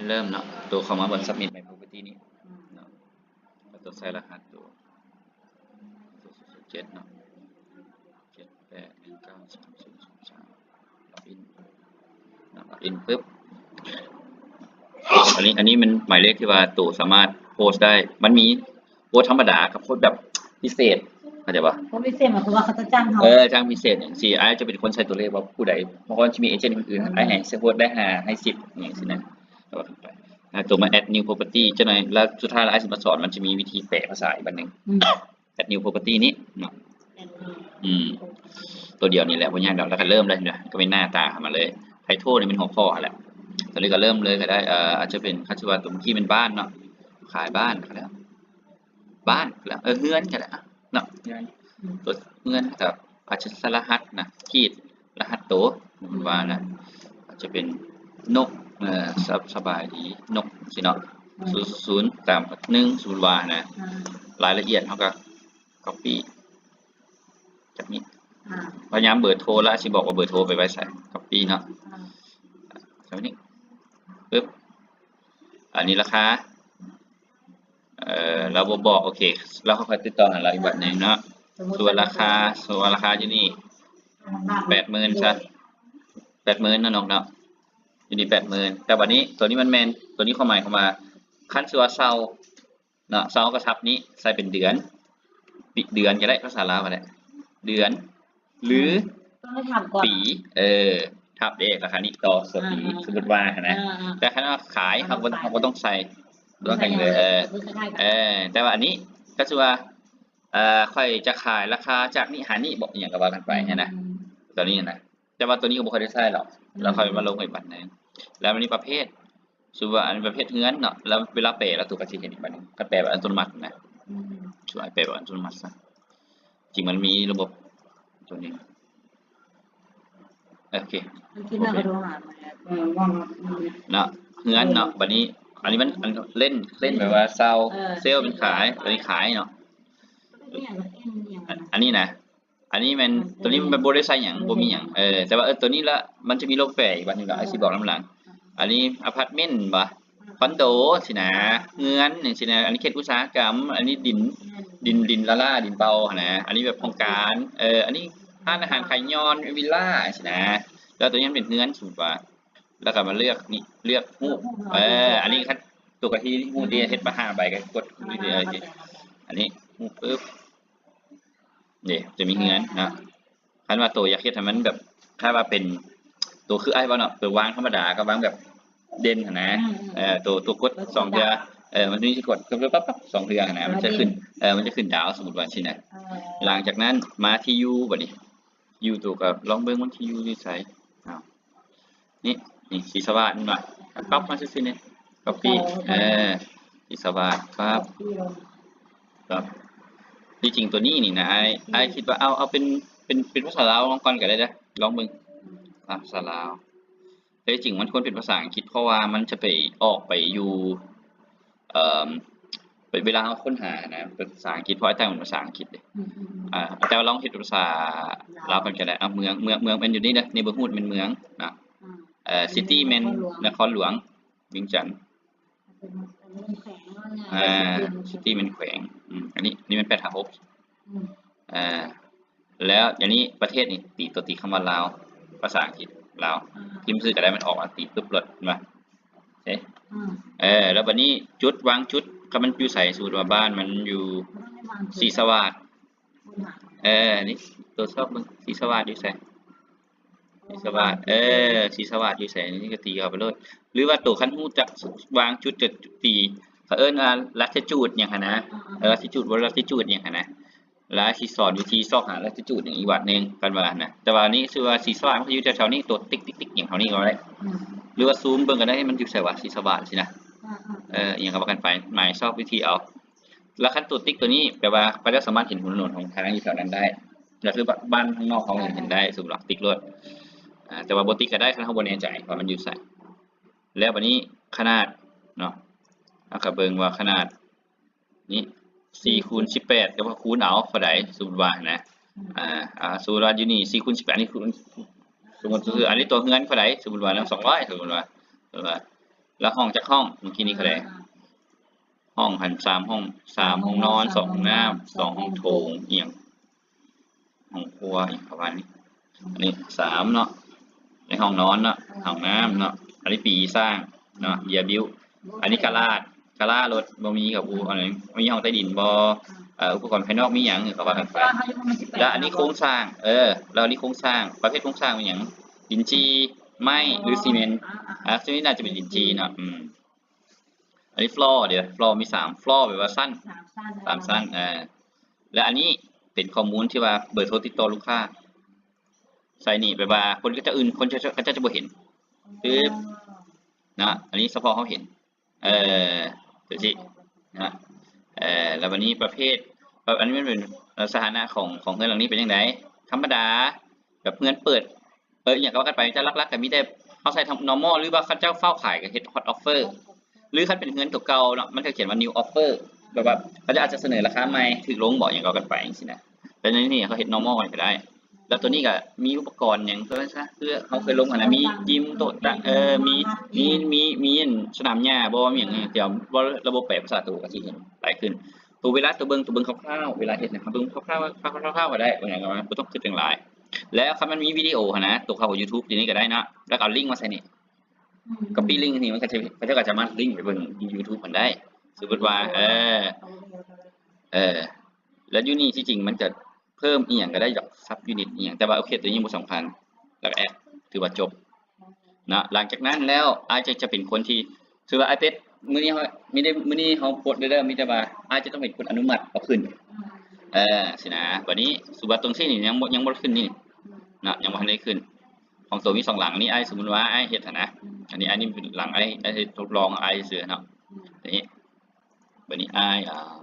ເລີ່ມເນາະ ໂຕເຂົ້າມາເບິ່ງ submit my property ນີ້ເນາະ ກໍຕ້ອງໃສ່ລະຫັດໂຕ ເຈັດເນາະ ເຈັດແປດໜຶ່ງເກົ້າສາມສູນສອງສາມ login ເນາະ login ປຶບ ອັນນີ້ ອັນນີ້ມັນໝາຍເລກທີ່ວ່າໂຕສາມາດໂພສໄດ້ ມັນມີໂພສທຳມະດາກັບໂພສແບບພິເສດ ເຂົ້າໃຈບໍ່? ໂພສພິເສດໝາຍຄວາມວ່າເຂົາຈະຈ້າງເຮົາ ເອີ ຈ້າງພິເສດຫຍັງຊີ້ ອ້າຍຈະເປັນຄົນໃສ່ຕົວເລກວ່າຜູ້ໃດ ເພາະວ່າມັນຈະມີເອເຈນຄົນອື່ນ ອ້າຍໃຫ້ໂພສໄດ້ຫ້າ ໃຫ້ສິບຫຍັງຊີ້ນະ ແລ້ວກໍຂຶ້ນໄປ ແລ້ວໂຕມາ add new property ຈັກໜ່ອຍ ແລ້ວສຸດທ້າຍແລ້ວອ້າຍຊິມາສອນ ມັນຈະມີວິທີແປພາສາອີກບັດໜຶ່ງ add new property ນີ້ເນາະ ອືມ ໂຕດຽວນີ້ແຫຼະ ບໍ່ຍາກດອກ ແລ້ວກໍເລີ່ມເລີຍ ກໍເປັນໜ້າຕາເຂົ້າມາເລີຍ title ນີ້ແມ່ນຫົວຂໍ້ຫັ້ນແຫຼະ ຕອນນີ້ກໍເລີ່ມເລີຍກໍໄດ້ ເອີ ອາດຈະເປັນ ຄັນຊິວ່າຕົວເມື່ອກີ້ແມ່ນບ້ານເນາະ ຂາຍບ້ານກໍໄດ້ ບ້ານກໍໄດ້ ເອີ ເຮືອນກໍໄດ້ ເນາະ ເຮືອນ ຕົວເຮືອນກໍອາດຈະໃສ່ລະຫັດນະ ຂີດລະຫັດໂຕ ສົມມຸດວ່ານະ ອາດຈະເປັນນົກ ເອີ ສະ ສະບາຍດີນົກ ຈັ່ງຊີ້ເນາະ ສູນ ຕາມ ໜຶ່ງ ສົມມຸດວ່ານະ ລາຍລະອຽດເຮົາກໍ copy ຈາກນີ້ ພະຍາຍາມເບີໂທ ແລ້ວຊິບອກວ່າເບີໂທໄປໄວ້ໃສ copy ເນາະ ແບບນີ້ ປຶບ ອັນນີ້ລາຄາ ເອີ ລາວບໍ່ບອກ ໂອເຄ ແລ້ວເຮົາຄ່ອຍຕິດຕໍ່ຫາລາວອີກບາດໜຶ່ງເນາະ ສົມມຸດວ່າລາຄາ ສົມມຸດວ່າລາຄາຢູ່ນີ້ ແປດໝື່ນຊະ ແປດໝື່ນເນາະ ນົກເນາະ ຢູ່ນີ້ແປດໝື່ນ ແຕ່ບາດນີ້ ໂຕນີ້ມັນແມ່ນ ໂຕນີ້ຄວາມໝາຍຄວາມວ່າ ຄັນຊິວ່າເຊົ່າ ເນາະ ເຊົ່າກໍທັບນີ້ ໃສ່ເປັນເດືອນ ປີ ເດືອນກໍໄດ້ ພາສາລາວກໍໄດ້ ເດືອນ ຫຼື ປີ ເອີ ທັບເດ້ ລາຄານີ້ຕໍ່ເສືອປີ ສົມມຸດວ່າຫັ້ນນະ ແຕ່ຄັນວ່າຂາຍ ເຮົາບໍ່ ເຮົາບໍ່ຕ້ອງໃສ່ ບໍ່ຕ້ອງໃສ່ຫຍັງເລີຍ ເອີ ເອີ ແຕ່ວ່າອັນນີ້ ກໍຄືວ່າ ເອີ ຂ້ອຍຈະຂາຍລາຄາຈາກນີ້ຫານີ້ ບໍ່ ອີ່ຫຍັງກໍວ່າກັນໄປຫັ້ນນະ ຕົວນີ້ນະ ແຕ່ວ່າຕົວນີ້ກໍບໍ່ຄ່ອຍໄດ້ໃຊ້ດອກ ແລ້ວຄ່ອຍມາລົງໃຫ້ບັດໜຶ່ງ ແລ້ວມັນມີປະເພດ ສົມມຸດວ່າອັນປະເພດເຮືອນເນາະ ແລ້ວເວລາແປແລ້ວໂຕກໍຊິເຫັນອີກບັດໜຶ່ງ ຄັນແປແບບອັດຕະໂນມັດນະ ອືມ ຊ່ວຍແປແບບອັດຕະໂນມັດຊະ ຈິງມັນມີລະບົບຕົວນີ້ ໂອເຄ ມັນຄິດມາກໍໂທຫາມັນແລ້ວ ເນາະ ເຮືອນເນາະ ບັດນີ້ ອັນນີ້ມັນ ອັນ ເຫຼັ້ນ ເຫຼັ້ນແປວ່າເຊົ່າ ເຊລແມ່ນຂາຍ ອັນນີ້ຂາຍເນາະ ອັນ ອັນນີ້ນະ ອັນນີ້ແມ່ນ ຕົວນີ້ມັນບໍ່ໄດ້ໃຊ້ຫຍັງ ບໍ່ມີຫຍັງ ເອີ ແຕ່ວ່າ ເອີ ຕົວນີ້ລະ ມັນຈະມີໂລກແປອີກບາດໜຶ່ງດອກ ອ້າຍຊິບອກນຳຫຼັງ ອັນນີ້ອາພາດເມັນບໍ ຄອນໂດຊີ້ນະ ເຮືອນຈັ່ງຊີ້ນະ ອັນນີ້ເຂດອຸດສາຫະກຳ ອັນນີ້ດິນ ດິນ ດິນລ້າໆ ດິນເປົ່າຫັ້ນນະ ອັນນີ້ແບບໂຄງການ ເອີ ອັນນີ້ຮ້ານອາຫານຂາຍຍ້ອນ ວິລລາຊີ້ນະ ແລ້ວຕົວນີ້ມັນເປັນເຮືອນ ສົມມຸດວ່າ ແລ້ວກໍມາເລືອກນີ້ ເລືອກຮູບ ເອີ ອັນນີ້ຄັນຕົວກະທີ່ຮູບນີ້ເຮັດມາຫ້າໃບ ກໍກົດ ອັນນີ້ຮູບປຶບ ນີ້ຈະມີເຮືອນເນາະ ຄັນວ່າໂຕຢາກເຮັດໃຫ້ມັນແບບ ຄ້າຍວ່າເປັນໂຕຄືອ້າຍເວົ້າເນາະ ໂຕວາງທຳມະດາກັບວາງແບບເດັ່ນຫັ້ນນະ ເອີ ໂຕ ໂຕກົດສອງເທື່ອ ເອີ ມັນຈະມີກົດປັບໆ ສອງເທື່ອຫັ້ນນະ ມັນຈະຂຶ້ນ ເອີ ມັນຈະຂຶ້ນດາວ ສົມມຸດວ່າຊີ້ນະ ເອີ ຫຼັງຈາກນັ້ນມາທີ່ຢູ່ ບັດນີ້ຢູ່ໂຕກໍລອງເບິ່ງວ່າທີ່ຢູ່ຢູ່ໃສ ເອົາ ນີ້ ນີ້ ສີສະຫວາດແມ່ນບໍ່ ກັອບມາຊື່ໆ ນີ້ copy ເອີ ສີສະຫວາດ ປັບ ປັບ ທີ່ຈິງຕົວນີ້ນີ້ນະ ອ້າຍ ອ້າຍຄິດວ່າ ເອົາ ເອົາເປັນ ເປັນ ເປັນພາສາລາວລອງກ່ອນກໍໄດ້ເດີ ລອງເບິ່ງ ອືມ ພາສາລາວ ແຕ່ທີ່ຈິງມັນຄວນເປັນພາສາອັງກິດ ເພາະວ່າມັນຈະໄປອອກໄປຢູ່ ເອີ ເວລາເຮົາຄົ້ນຫານະ ເປັນພາສາອັງກິດ ເພາະອ້າຍຕັ້ງເປັນພາສາອັງກິດເດ້ ອືມໆໆ ອ່າ ແຕ່ວ່າລອງເຮັດເປັນພາສາລາວ ລາວກ່ອນກໍໄດ້ ເອົາ ເມືອງ ເມືອງ ເມືອງແມ່ນຢູ່ນີ້ເດີ neighborhood ແມ່ນເມືອງເນາະ ອືມ ເອີ city ແມ່ນນະຄອນຫຼວງ ວຽງຈັນ ອັນນີ້ແມ່ນແຂວງເນາະ ອ່າ city ແມ່ນແຂວງ ອືມ ອັນນີ້ ອັນນີ້ແມ່ນແປດຫ້າຫົກ ອືມ ອ່າ ແລ້ວອັນນີ້ປະເທດນີ້ ຕີ ຕົວຕີຄຳວ່າລາວ ພາສາອັງກິດ ລາວ ອືມ ພິມຊື່ກໍໄດ້ ມັນອອກມາຕີປຶບໂລດ ເຫັນບໍ່ ເອີ ອືມ ເອີ ແລ້ວບັດນີ້ຈຸດ ວາງຈຸດ ຄັນມັນຢູ່ໃສ ສົມມຸດວ່າບ້ານມັນຢູ່ ມັນວາງຈຸດ ສີສະຫວາດ ອືມ ເອີ ນີ້ ຕົວຈອບເບິ່ງ ສີສະຫວາດຢູ່ໃສ ສີສະຫວາດ ເອີ ສີສະຫວາດຢູ່ໃສ ນີ້ກໍຕີເຂົ້າໄປໂລດ ຫຼືວ່າໂຕຄັນຮູ້ຈັກວາງຈຸດກໍຕີ ເຂົາເອີ້ນວ່າ latitude ຫຍັງຫັ້ນນະ ອືມໆໆ ເອີ latitude ບໍ່ latitude ຫຍັງຫັ້ນນະ ແລ້ວຊິສອນວິທີຊອກຫາ latitude ຫຍັງອີກບາດໜຶ່ງ ຄັນວ່າຫັ້ນນະ ແຕ່ວ່າອັນນີ້ຊື່ວ່າສີສະຫວາດ ມັນກໍຢູ່ແຖວໆນີ້ ໂຕຕິກໆໆຫຍັງແຖວນີ້ກໍໄດ້ ອືມ ຫຼືວ່າຊູມເບິ່ງກໍໄດ້ ມັນຢູ່ໃສຫວາ ສີສະຫວາດຊີ້ນະ ອືມໆ ເອີ ອີ່ຫຍັງກໍວ່າກັນໄປ ໝາຍຊອກວິທີເອົາ ແລ້ວຄັນຕົວຕິກຕົວນີ້ ແປວ່າເຂົາເຈົ້າສາມາດເຫັນຫົວຖະໜົນຫົນທາງຢູ່ແຖວນັ້ນໄດ້ ກໍຄືບ້ານ ບ້ານທາງນອກເຮົາເຫັນໄດ້ ສົມມຸດວ່າຕິກໂລດ ອ່າ ແຕ່ວ່າບໍ່ຕິກກໍໄດ້ ຄັນເຮົາບໍ່ແນ່ໃຈວ່າມັນຢູ່ໃສ ແລ້ວບັດນີ້ຂະໜາດເນາະ ເຮົາກໍເບິ່ງວ່າຂະໜາດນີ້ ສີ່ຄູນສິບແປດ ກໍວ່າຄູນເອົາເທົ່າໃດ ສົມມຸດວ່ານະ ອືມ ອ່າ ສົມມຸດວ່າຢູ່ນີ້ ສີ່ຄູນສິບແປດ ນີ້ຄູນ ສົມມຸດຄືອັນນີ້ຕົວເຮືອນເທົ່າໃດ ສົມມຸດວ່ານະ ສອງຮ້ອຍ ສົມມຸດວ່າ ສົມມຸດວ່າ ແລ້ວຫ້ອງຈັກຫ້ອງ? ເມື່ອກີ້ນີ້ເທົ່າໃດ? ຫ້ອງຫັ້ນສາມຫ້ອງ ສາມຫ້ອງນອນ ສອງຫ້ອງນ້ຳ ສອງຫ້ອງໂຖງ ອີ່ຫຍັງ ຫ້ອງຄົວ ອີ່ຫຍັງປະມານນີ້. ອັນນີ້ສາມເນາະ ໃນຫ້ອງນອນເນາະ ຫ້ອງນ້ຳເນາະ. ອັນນີ້ປີສ້າງເນາະ ເຢຍບິວ. ອັນນີ້ກາຣາດ ກາຣາດລົດບໍ່ມີກັບອູ ອັນນີ້ມີຫ້ອງໃຕ້ດິນບໍ່? ເອີ ອຸປະກອນພາຍນອກມີຫຍັງ ເຂົາວ່າກັນໄປ. ແລ້ວອັນນີ້ໂຄງສ້າງ ເອີ ແລ້ວອັນນີ້ໂຄງສ້າງ ປະເພດໂຄງສ້າງມີຫຍັງ? ດິນຈີ່ ໄມ້ ຫຼື ຊີເມັນ? ອາ ຊີເມັນໜ້າຈະເປັນດິນຈີ່ເນາະ. ອືມ ອັນນີ້ຟລໍເດ ຟລໍມີສາມ ຟລໍແປວ່າຊັ້ນ ສາມຊັ້ນ ສາມຊັ້ນ ເອີ ແລະ ອັນນີ້ເປັນຂໍ້ມູນທີ່ວ່າເບີໂທຕິດຕໍ່ລູກຄ້າ ໃສ່ນີ້ແປວ່າຄົນເຂົາເຈົ້າອື່ນ ຄົນເຂົາເຈົ້າຈະບໍ່ເຫັນ ຄື ເນາະ ອັນນີ້ສະເພາະເຮົາເຫັນ ເອີ ຈັ່ງຊີ້ເນາະ. ເອີ ແລ້ວບັດນີ້ປະເພດ ແບບອັນນີ້ມັນເປັນສະຖານະຂອງ ຂອງເຮືອນຫຼັງນີ້ເປັນຈັ່ງໃດ? ທຳມະດາ ແບບເຮືອນເປີດ ເອີ ອີ່ຫຍັງກໍວ່າກັນໄປ ແຕ່ຫຼັກໆກໍມີແຕ່ເຮົາໃສ່ normal ຫຼືວ່າເຂົາເຈົ້າຟ້າວຂາຍກໍເຮັດ hot offer ຫຼືຄັນເປັນເຮືອນຕົວເກົ່າເນາະ ມັນກໍຂຽນວ່າ new offer ແບບວ່າເຂົາເຈົ້າອາດຈະສະເໜີລາຄາໃໝ່ ຖືກລົງບໍ ຫຍັງກໍວ່າກັນໄປຈັ່ງຊີ້ນະ. ແຕ່ໃນນີ້ເຂົາເຮັດ normal ກໍໄດ້ ແລ້ວຕົວນີ້ກໍມີອຸປະກອນຫຍັງ ຄືເຮົາເຄີຍລົງຫັ້ນນະ ມີຢິມ ໂຕະຕັ່ງ ເອີ ມີ ມີ ມີ ມີສະໜາມຫຍ້າບໍ່ ມີຫຍັງ ແຕ່ວ່າລະບົບແປພາສາໂຕກໍຊິເຫັນຫຼາຍຂຶ້ນ. ໂຕເວລາໂຕເບິ່ງ ໂຕເບິ່ງຄ່າວໆ ເວລາເຮັດນະ ເຮົາເບິ່ງຄ່າວໆ ຄ່າວໆ ຄ່າວໆກໍໄດ້ ບໍ່ຫຍັງ ບໍ່ຕ້ອງຄິດຫຍັງຫຼາຍ. ແລ້ວຄັນມັນມີວິດີໂອຫັ້ນນະ ໂຕເຂົ້າ YouTube ທີ່ນີ້ກໍໄດ້ເນາະ ແລ້ວກໍເອົາລິ້ງມາໃສ່ນີ້ copy link ນີ້ ມັນກໍຈະ ເຂົາເຈົ້າກໍສາມາດລິ້ງໄປເບິ່ງຢູ່ YouTube ຫັ້ນໄດ້. ສົມມຸດວ່າ ເອີ ເອີ ແລ້ວຢູ່ນີ້ທີ່ຈິງມັນຈະເພີ່ມອີ່ຫຍັງກໍໄດ້ດອກ sub unit ອີ່ຫຍັງ ແຕ່ວ່າໂອເຄ ຕົວນີ້ບໍ່ສຳຄັນ ແລ້ວກໍ add ຖືວ່າຈົບເນາະ. ຫຼັງຈາກນັ້ນແລ້ວ ອ້າຍຈະ ຈະເປັນຄົນທີ່ ຖືວ່າອ້າຍເປັດ ມື້ນີ້ເຮົາ ມີໄດ້ ມື້ນີ້ເຮົາໂພສເດີ ມີແຕ່ວ່າອ້າຍຈະຕ້ອງເປັນຄົນອະນຸມັດເອົາຂຶ້ນ ເອີ ຊີ້ນະ. ບັດນີ້ສົມມຸດວ່າຕົງຊີ້ນີ້ຍັງບໍ່ ຍັງບໍ່ໄດ້ຂຶ້ນນີ້ເນາະ ຍັງບໍ່ທັນໄດ້ຂຶ້ນ. ຂອງໂຕມີສອງຫຼັງ ອັນນີ້ອ້າຍ ສົມມຸດວ່າອ້າຍເຮັດຫັ້ນນະ ອັນນີ້ ອັນນີ້ເປັນຫຼັງອ້າຍ ອ້າຍເຮັດທົດລອງອ້າຍຊື່ເນາະ. ນີ້ ບັດນີ້ອ້າຍ ອ່າ